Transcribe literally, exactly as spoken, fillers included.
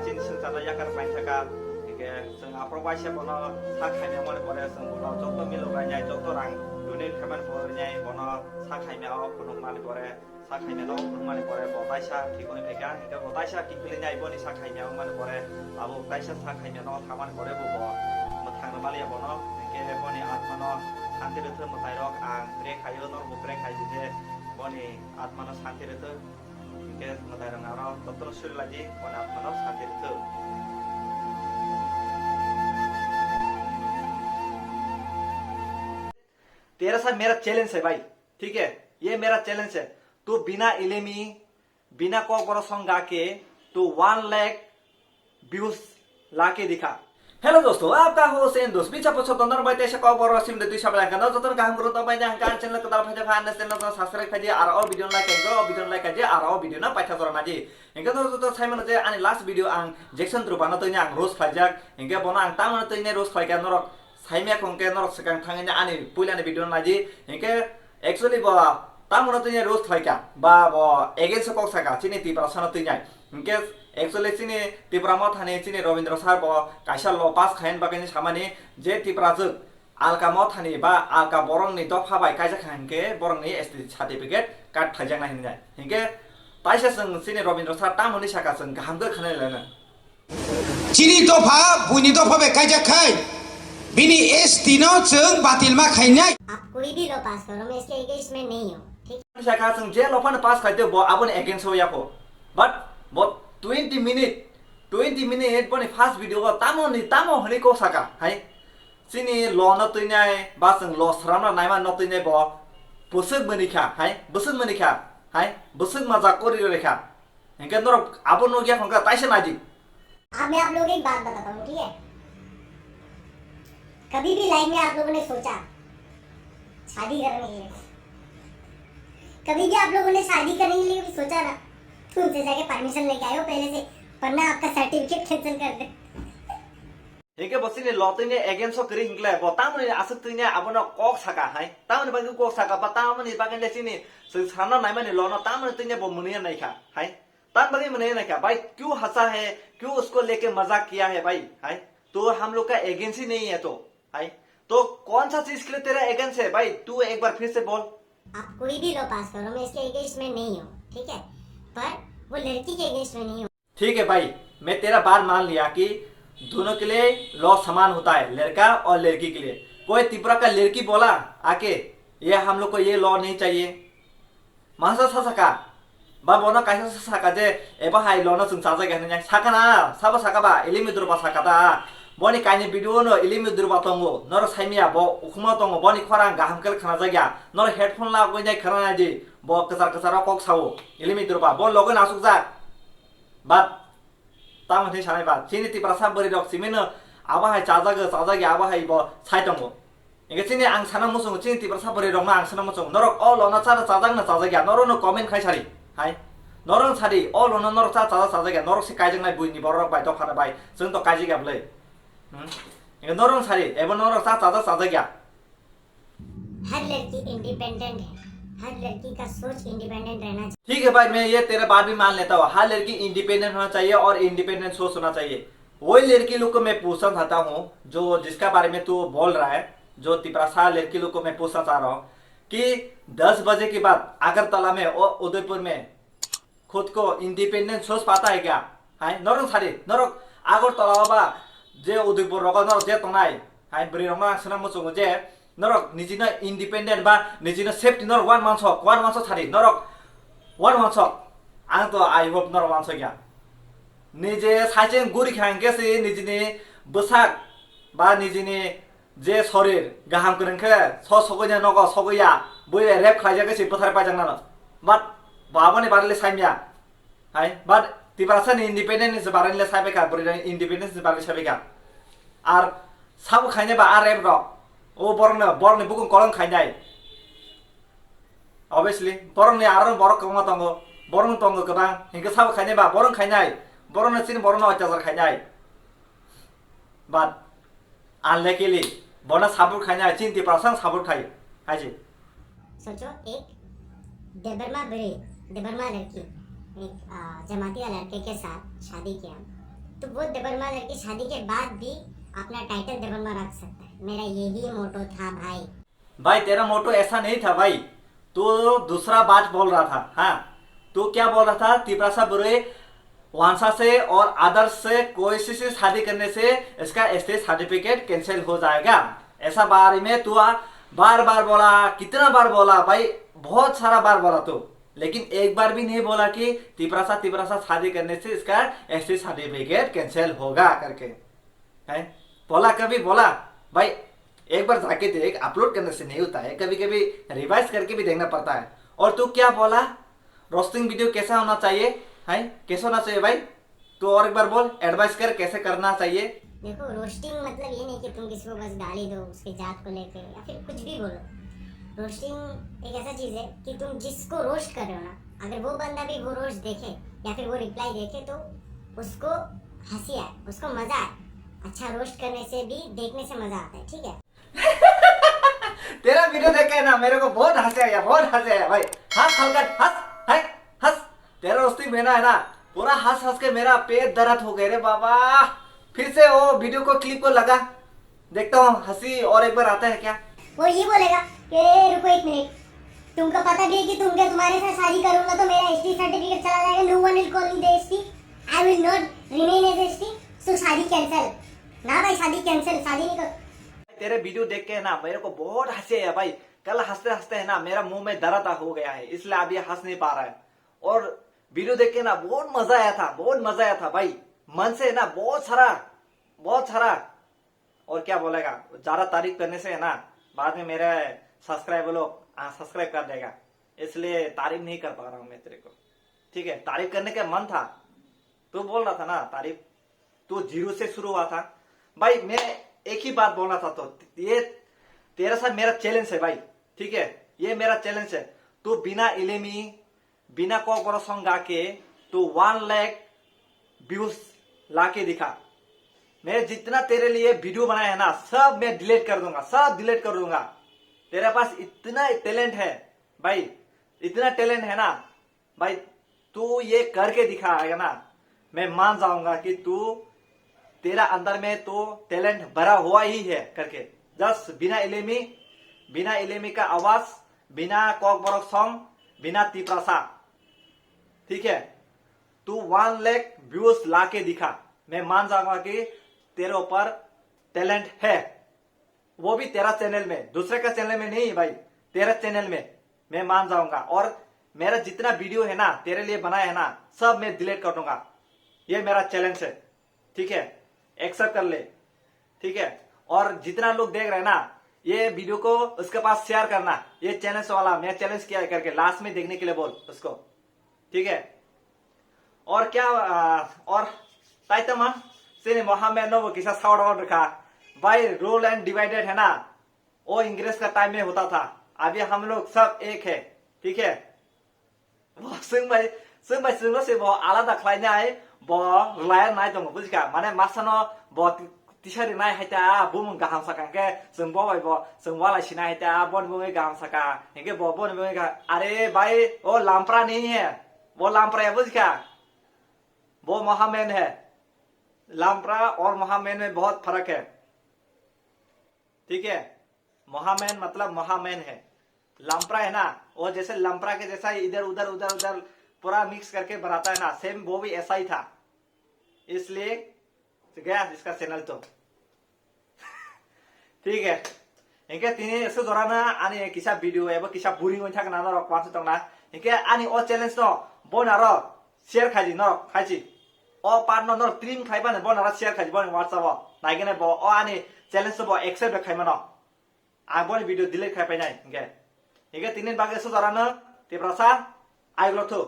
Chini swngcharno yakar paithaka, hingke chwng aphuru waisa bono sa khaimya mani pore chwng bono joto milok rainai, joto rang donate khaimani pore nai bono sa khaimya o phunukmani pore, sa khaimya no phunukmani pore bo taisa thikoni phaikha, hingke bo taisa kiphilwi nai boni sa khaimya wngmani pore abo taisa sa khaimya no thamani pore bo bo mwthang rwmaliya bono, hingke boni atmano santi rwthwk mwtairok ang pray khaio, norokbo pray khai di je boni atmano santi rwthwk. Hingke mwtairok aro totoro suri laidi, boni atmano santi rwthwk. तेरा साथ मेरा चैलेंज है भाई, ठीक है, ये मेरा चैलेंज है। तू बिना इलेमी, बिना कोकबोरो song गा के तू वन लाख views लाके दिखा। Hello दोस्तों, आपका होस्ट एंड दोस्त बिचा पोछो दंदर bai tesa kokboro sim de tuisa belai kano jotono kaham guru tong bai jang kan channel kedal phaja phan channel no subscribe phaji ar o video like khaji, o video like khaji ar o video no paitha jora naji. Hingke no joto sai mano je ani last video ang Jackson Trupano twi ang roast khlaijak. Hingke bono ang tamano twi roast khlaikha norok saimya khongke norok swkang thangwi ani puilani video no naji. Hingke actually bo tamano twi roast khlaikha ba bo against o kok saka chini Tiprasano twi. Hingke actually chini Tipra Mothani chini Robindra sir bo kaisa law pass khaina bagwi samani je Tiprajwk alka mothani ba alka borokni dopha bai kaijak kha hingke borokni S T certificate cut khaijaknai hinwi nai. Hingke taisa chwng chini Robindra sir tamoni saka chwng kaham khe khwnai lana. Chini dopha, buini dopha bai kaijak khai, bini S T no chwng batil ma khainai. आप कोई भी लॉ पास करो, मैं इसके अगेंस्ट में नहीं हूँ, ठीक है? Saka chwng je law phano pass khaide bo aboni against o yako. But bo twenty minute, twenty minute boni first video o tamo ni tamo hwnwi kok saka, hai. Chini law no twinai, ba chwng law sramna naima no twinai bo bwswk mani kha, hai, bwswk mani kha, hai, bwswk majak kori roi kha. Hingke norok abo nukya khongkha taisa naidi. अब मैं आप लोगों को एक बात बताता हूँ, ठीक है? कभी भी लाइफ में आप लोगों ने सोचा शादी करने के लिए, कभी भी आप लोगों ने शादी करने के लिए भी सोचा ना, तो उनसे जाके परमिशन लेके आयो पहले से, वरना आपका सर्टिफिकेट कैंसिल कर दे। Hingke bo chini law twini against o kwrwi hinkle bo tamoni aswk twini abono kok saka hai, tamoni bagwi kok saka ba tamoni bagwi le chini chwng sana naimani law no tamoni twini bo mwnwi naikha hai. Tan bagwi mwnwi naikha, bhai, क्यों हंसा है, क्यों उसको लेके मजाक किया है भाई, है? तो हम लोग का अगेंस्ट ही नहीं है तो, है? तो कौन सा चीज के लिए तेरा अगेंस्ट है भाई? तू एक बार फिर से बोल। आप कोई भी लॉ पास करो, मैं इसके अगेंस्ट में नहीं हूँ, ठीक है, पर वो लड़की के अगेंस्ट में नहीं हूँ। ठीक है भाई, मैं तेरा बात मान लिया कि दोनों के लिए लॉ समान होता है, लड़का और लड़की के लिए। कोई त्रिपुरा का लड़की बोला आके, ये हम लोग को ये लॉ नहीं चाहिए, Masa sa saka, ba bono kaisa sa saka je eba hai lono chwng chajak ya hinwi saka na, sabo saka ba, Ilimi Durba saka ta. Boni kaini video no Ilimi Durba tongo, norok saimya bo ukhumo tongo, boni khorang kaham khe khwnajakya, norok headphone lagwi nai khwna nai di, bo kwchar kwcharo kok sao, Ilimi Durba, bo logo nasukjak. But Tamo hinwi sanai ba, chini Tiprasa bwrwi rok simino abo hai chajago, chajagya abo hai bo sai tongo. Hingke chini ang sana muchungo, chini Tiprasa bwrwi rokno ang sana muchungo. Norok o lono cha chajakno chajakya, norokno comment khai sari, hai. Norok sari, o lono norok cha chajak chajakya, norok se kaijaknai buini borok rok bai, dophano bai, chwng to kaijakya bwlwi. Hmm? Hingke norok sari, ebo norok cha chajak chajakya. हर लड़की इंडिपेंडेंट है, हर लड़की का सोच इंडिपेंडेंट रहना चाहिए। ठीक है भाई, मैं ये तेरा बात भी मान लेता हूँ, हर लड़की इंडिपेंडेंट होना चाहिए और इंडिपेंडेंट सोच होना चाहिए। वही लड़की लोग को मैं पूछना चाहता हूँ जो जिसका बारे में तू बोल रहा है, जो तिपरासा लड़की लोग को मैं पूछना चाह रहा हूँ कि दस बजे के बाद अगरतला में और उदयपुर में खुद को इंडिपेंडेंट सोच पाता है क्या? Hai, norok sadi, norok Agartala o ba je Udaipur rogo norok je tongnai, hai, bwrwi rokno ang swnam muchungo je norok nijino independent ba nijino safety norok wan mansok, wan mansok sadi, norok wan mansok. Ang to I hope norok wansok ya. Nije saicheng guri kha hingke se nijini bwsak ba nijini je sorir gaham kwrwng khe so sogwi ya nogo sogwi ya, bui bai rape khlaijak khe se bwthar paijak nano. But bo aboni barle saimya. Hai, but Tiprasa ni independent ni se barani le saibai kha, bwrwi rang independence ni barle saibai kha. Ar sabo khainai ba a rape rok. O borok no, borok ni bukung kolong khainai. Obviously, borok ni aro borok kwbangma tongo, borok no tongo kwbang, hinkhe sabo khainai ba borok khainai, borok no chini borok no otyachar khainai. But unluckily, bono support khaina, chini Tiprasa no support khai, hai se. सोचो, एक देबर्मा ब्रे, देबर्मा लड़की, एक, आ, जमातिया लड़के के साथ शादी किया। तो वो देवर्मा लड़की शादी के बाद भी अपना टाइटल देवर्मा रख सकता है। मेरा यही मोटो था भाई। भाई, तेरा मोटो ऐसा नहीं था भाई, तू दूसरा बात बोल रहा था। हाँ, तू क्या बोल रहा था? तिपरासा बुरे वांसा से और अदर्स से कोई सी से शादी करने से इसका एसटी सर्टिफिकेट कैंसिल हो जाएगा, ऐसा बारे में तू आ, बार बार बोला। कितना बार बोला भाई? बहुत सारा बार बोला तू, लेकिन एक बार भी नहीं बोला कि तिपरासा तिपरासा शादी करने से इसका एसटी सर्टिफिकेट कैंसिल होगा करके। हैं? बोला कभी? बोला? भाई, एक बार जाके देख, अपलोड करने से नहीं होता है, कभी कभी रिवाइज करके भी देखना पड़ता है। और तू क्या बोला, रोस्टिंग वीडियो कैसा होना चाहिए? हैं, कैसा होना चाहिए भाई? तू और एक बार बोल, एडवाइस कर, कैसे करना चाहिए। देखो, रोस्टिंग मतलब ये नहीं कि तुम किसी को बस गाली दो उसके जात को लेके या फिर कुछ भी बोलो। रोस्टिंग एक ऐसा चीज है कि तुम जिसको रोस्ट कर रहे हो ना, अगर वो बंदा भी वो रोस्ट देखे या फिर वो रिप्लाई देखे, तो उसको हंसी आए, उसको मजा आए। अच्छा रोस्ट करने से भी, देखने से मजा आता है, ठीक है? तेरा वीडियो देख के ना मेरे को बहुत हंसी आया, बहुत हंसी आया भाई। हंस हल्का, हंस, है, हंस। तेरा रोस्टिंग में ना, है ना, पूरा हंस हंस के मेरा पेट दर्द हो गया रे बाबा। फिर से वो वीडियो को, क्लिप को लगा, देखता हूँ हंसी और एक बार आता है क्या। वो ये बोलेगा कि, "ए, रुको एक मिनट, तुमको पता भी है कि तुम क्या, तुम्हारे साथ शादी करूंगा तो मेरा एसटी सर्टिफिकेट चला जाएगा। No one will call me the S T. I will not remain as S T. So शादी कैंसिल।" ना भाई, शादी कैंसिल, शादी नहीं कर। तेरे वीडियो देख के ना मेरे को बहुत हंसी आया भाई। कल हंसते हंसते है ना, मेरा मुंह में दर्द हो गया है, इसलिए अभी हंस नहीं पा रहा है। और वीडियो देख के ना बहुत मजा आया था, बहुत मजा आया था भाई। मन से है ना, बहुत सारा, बहुत सारा। और क्या बोलेगा, ज्यादा तारीफ करने से है ना, बाद में मेरे सब्सक्राइबर लोग अनसब्सक्राइब कर देगा, इसलिए तारीफ नहीं कर पा रहा हूँ मैं तेरे को। ठीक है, तारीफ करने का मन था, तू बोल रहा था ना तारीफ, तू जीरो से शुरू हुआ था भाई। मैं एक ही बात बोलना था, तो ये तेरा साथ मेरा चैलेंज है भाई। ठीक है, ये मेरा चैलेंज है। तू बिना इलेमी, बिना कॉकबरक सॉन्ग गा के तू वन लाख व्यूज ला के दिखा। मैं जितना तेरे लिए वीडियो बनाया है ना, सब मैं डिलीट कर दूंगा, सब डिलीट कर दूंगा। तेरे पास इतना टैलेंट है भाई, इतना टैलेंट है ना भाई, तू ये करके दिखाएगा ना, मैं मान जाऊंगा कि तू, तेरा अंदर में तो टैलेंट भरा हुआ ही है करके। जस्ट बिना इलेमी, बिना इलेमी का आवाज, बिना कॉकबरक सॉन्ग, बिना तिपरासा, ठीक है, तू वन लाख व्यूज ला के दिखा, मैं मान जाऊंगा कि तेरे ऊपर टैलेंट है। वो भी तेरा चैनल में, दूसरे का चैनल में नहीं भाई, तेरा चैनल में मैं मान जाऊंगा। और मेरा जितना वीडियो है ना, तेरे लिए बनाया है ना, सब मैं डिलीट कर दूंगा। ये मेरा चैलेंज है, ठीक है, एक्सेप्ट कर ले, ठीक है। और जितना लोग देख रहे हैं ना, ये वीडियो को उसके पास शेयर करना, ये चैलेंज वाला, मैं चैलेंज किया है करके लास्ट में देखने के लिए बोल उसको, ठीक है। और क्या, आ, और taitama, sini Mohammed no bo kisa shout out rwkha. Bhai, rule and divided hai na, wo Ingres ka time mein hota tha, abhi hum log sab ek hai, thik hai. Bo swng bai, swng bai swngno se bo alada khlainai, bo rwlaiya nai tongo, bujikha? Mane masano bo ti-, tisari nai hai ta, bumung kaham saka, hingke chwng bo bai bo, chwng walai sinai hai ta, boni bumung kaham saka, hingke bo boni bumung kaham, are bhai, o lampra nahi hai, bo lampra hai, bujikha? वो महामैन है। लाम्प्रा और महामैन में बहुत फर्क है, ठीक है? महामैन मतलब महामैन है। लाम्प्रा है ना, वो जैसे लाम्प्रा के जैसा इधर उधर, उधर उधर पूरा मिक्स करके बनाता है ना, सेम वो भी ऐसा ही था, इसलिए गया इसका चैनल तो। ठीक है। Hingke tini so jora na ani kisa video ebo kisa boring oi thak na norok wansuk tong na. Hingke ani o challenge no bo naro share khaidi norok khaidi. O part no norok trim khai bani bo naro share khaidi boni WhatsApp o. Naigene bo o ani challenge no bo accept khai mano. Ang boni video delete khai painai hingke. Hingke tini bagwi so jora no Tiprasa ai lo thu.